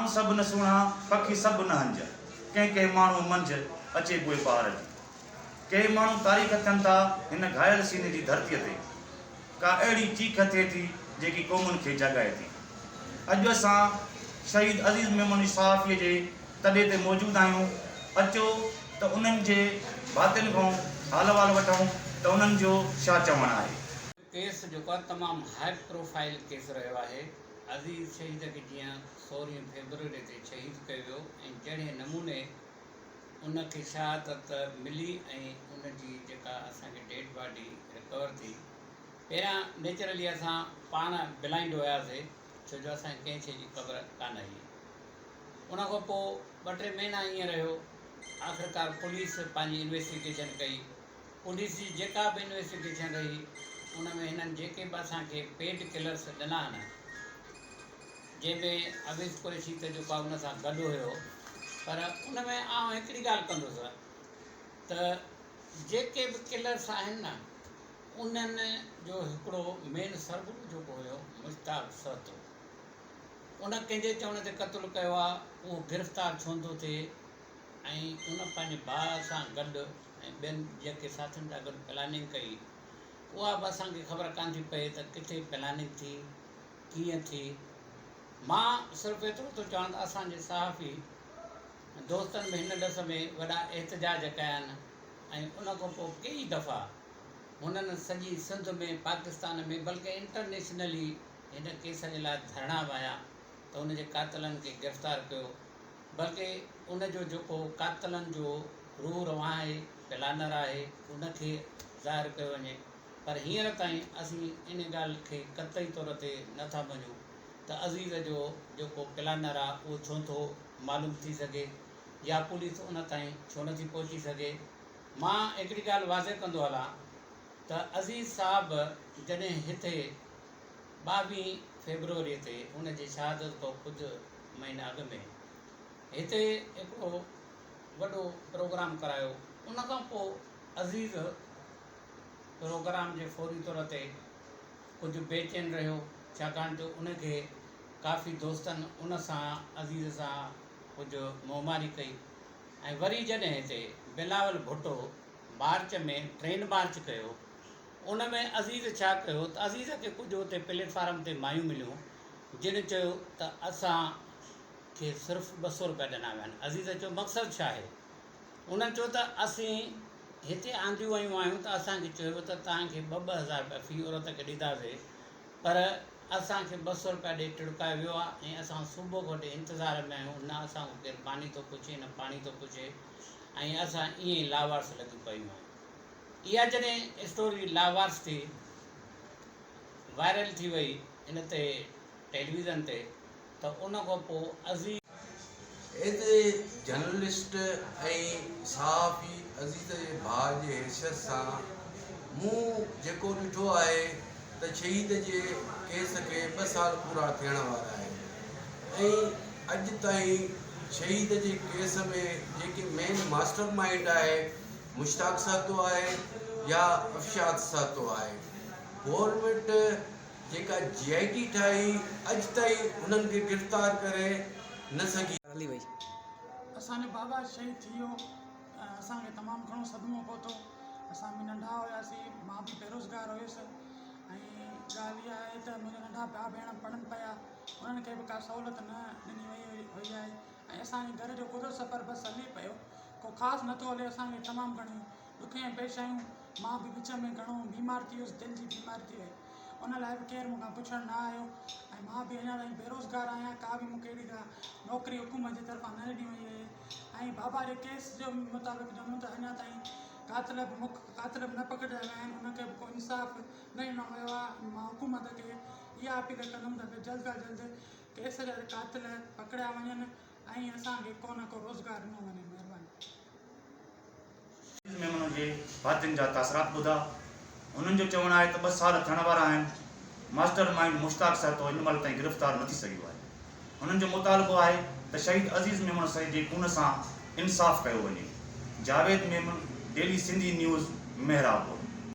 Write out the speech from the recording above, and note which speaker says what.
Speaker 1: ماڻهو سڀ نه سهڻا، پکي سڀ نه هنج، ڪنهن ڪنهن ماڻهوء منجهه اچي بوء بهار جي. ڪي ماڻهو تاريخ ٿين ٿا هن گهايل سيني جي ڌرتيء تي. ڪا اهڙي چيخ ٿئي ٿي جيڪي قومن کي جاڳائي ٿي. اڄ اسان شهيد عزيز ميمڻ جي صحافيء جي تڏي تي موجود آهيون. اچو ته انهن جي ڀاتين کان حال احوال وٺون ته انهن جو ڇا چوڻ آهي.
Speaker 2: ڪيس جيڪو آهي تمام هاء پروفائيل ڪيس رهيو آهي. عزيز شهيد کي جيئن سورهين فيبروري تي شهيد ڪيو ويو ۽ جهڙي نموني ان کي شهادت ملي ۽ ان جي جيڪا اسان کي ڊيڊ باڊي رڪور ٿي پهريان نيچرلي اسان پاڻ بلائنڊ هياسي ڇو جو اسان کي ڪنهن شي جي خبر ڪانه هئي ان کان پوء ٻه ٽي مهينا ائين رهيو آخرڪار پوليس پنهنجي انويسٽيگيشن ڪئي پوليس جي جيڪا به انويسٽيگيشن رهي ان ۾ هنن جيڪي به اسان کي پيڊ ڪلرس ڏنا آهن جنهن ۾ اويس قريشي ته جيڪو آهي ان سان گڏ هيو پر ان ۾ آئون هڪڙي ڳالهه ڪندس ته جيڪي به ڪلرس آهن نه انهن جو هڪڙو مين سرگرو جيڪو هيو مشتاق سهتو ان ڪنهن جي چوڻ تي قتل ڪيو آهي اهو گرفتار ڇو نٿو ٿئي ۽ ان پنهنجي ڀاء سان گڏ ۽ ٻين جيڪي ساٿين سان گڏ پلاننگ ڪئي اها به اسان کي خبر ڪانه ٿي پئي ته ڪٿي پلاننگ ٿي ڪيئن ٿي؟ مان صرف ايترو ٿو چوان ته اسان جي صحافي دوستن به هن ڏس ۾ وڏا احتجاج ڪيا آهن ۽ ان کان پوء ڪيئي دفعا هنن سڄي سنڌ ۾ پاڪستان ۾ بلڪه انٽرنيشنلي هن ڪيس جي لاء ڌرڻا به هنيا ته ان جي قاتلن کي گرفتار ڪيو بلڪه ان جو جيڪو قاتلن جو روح روان آهي پلانر آهي ان کي ظاهر ڪيو وڃي. پر هينئر تائين اسين ان ڳالهه کي قطعي طور تي نه ٿا مڃون ته عزيز جو جيڪو پلانر آ اهو ڇو نٿو معلوم ٿي سگهي يا پوليس ان تائين ڇو نٿي پهچي سگهي. مان هڪڙي ڳالهه واضح ڪندو هلان ته عزيز صاحب جڏهن هتي ٻاويهين فيبروري تي ان جي شهادت کان ڪجهه مهينا اڳ ۾ هتي هڪڙو وڏو پروگرام ڪرايو ان کان پوء عزيز پروگرام جي فوري طور تي ڪجهه بي چين رهيو ڇاڪاڻ جو ان کي ڪافي دوستن ان سان عزيز سان ڪجهه منهن ماري ڪئي ۽ وري جڏهن هتي Bilawal Bhutto march ۾ train march ڪيو ان ۾ عزيز ڇا ڪيو ته عزيز کي ڪجهه اتي پليٽ فارم تي مايون مليون جن چيو ته اسان کي صرف 200 روپيا ڏنا ويا آهن عزيز چيو مقصد ڇا آهي انهن چيو ته اسين هتي آنديون ويون آهيون ته اسان کي چيو ويو ته توهان کي ٻه ٻه هزار رپيا في عورت کي ڏينداسين پر اسان کي 200 رپيا ڏئي ٽڙڪايو ويو آهي ۽ اسان صبح کان وٺي انتظار ۾ آهيون نه اسان کان ڪير ماني ٿو پڇي نه پاڻي ٿو پڇي ۽ اسان ائين ئي لاوارث لڳيون پيون آهيون. اها جڏهن اسٽوري لاوارث ٿي وائرل ٿي وئي ان تي ٽيليويزن تي ته ان کان پوء عزيز.
Speaker 3: ايز اي جرنلسٽ ۽ صحافي عزيز جي ڀاء جي حيثيت سان مون جيڪو ڏٺو آهي ته شهيد جي ڪيس کي ٻه سال پورا ٿيڻ وارا آهن ۽ اڄ تائين شهيد جي ڪيس ۾ جيڪي مين ماسٽر مائنڊ آهي مشتاق سهتو آهي يا افشاد سهتو آهي گورنمينٽ جيڪا جي آء ٽي ٺاهي اڄ تائين انهن کي گرفتار ڪري نه سگهي.
Speaker 4: هلي وئي.
Speaker 5: اسان جو بابا شهيد ٿي ويو ۽ اسان کي تمام گهڻو صدمو پهتو. اسان به ننڍا هياسين، مان به بيروزگار هيس ۽ ڳالهه اها آهي ته منهنجا ننڍا ڀاء ڀيڻ پڙهن پيا، انهن کي به ڪا سهولت نه ڏني وئي هئي آهي ۽ اسان جي گهر جو گذر سفر بس هلي پيو، ڪو خاص نٿو هلي، اسان کي تمام گهڻيون ڏکيائيون پيش آيون، مان به وچ ۾ گهڻو بيمار ٿي ويس، دل جي بيماري ٿي وئي. ان لاء به ڪير مون کان پڇڻ نه آيو ۽ مان به اڃا تائين بيروزگار آهيان ڪا به مون کي اهڙي ڪا نوڪري حڪومت جي طرفان نه ڏني وئي آهي ۽ بابا جي ڪيس جو مطابق چوندم ته اڃا تائين قاتل به مک قاتل به نه پڪڙجا ويا آهن ان کي به ڪو انصاف نه ڏنو ويو آهي مان حڪومت کي اها اپيل ڪندم ته جلد کان جلد ڪيس جا قاتل پڪڙيا وڃن ۽ اسان کي ڪو نه ڪو روزگار ڏنو وڃي مهرباني.
Speaker 1: عزيز ميمڻ جي ڀاتين جا تاثرات ٻڌا. هنن جو چوڻ آهي ته ٻه سال ٿيڻ وارا آهن، ماسٽر مائينڊ مشتاق سهتو هن مهل تائين گرفتار نه ٿي سگهيو آهي. هنن جو مطالبو آهي ته شهيد عزيز ميمڻ سهي جي خون سان انصاف ڪيو وڃي. Javed Memon, daily Sindhi news, Mehrabpur.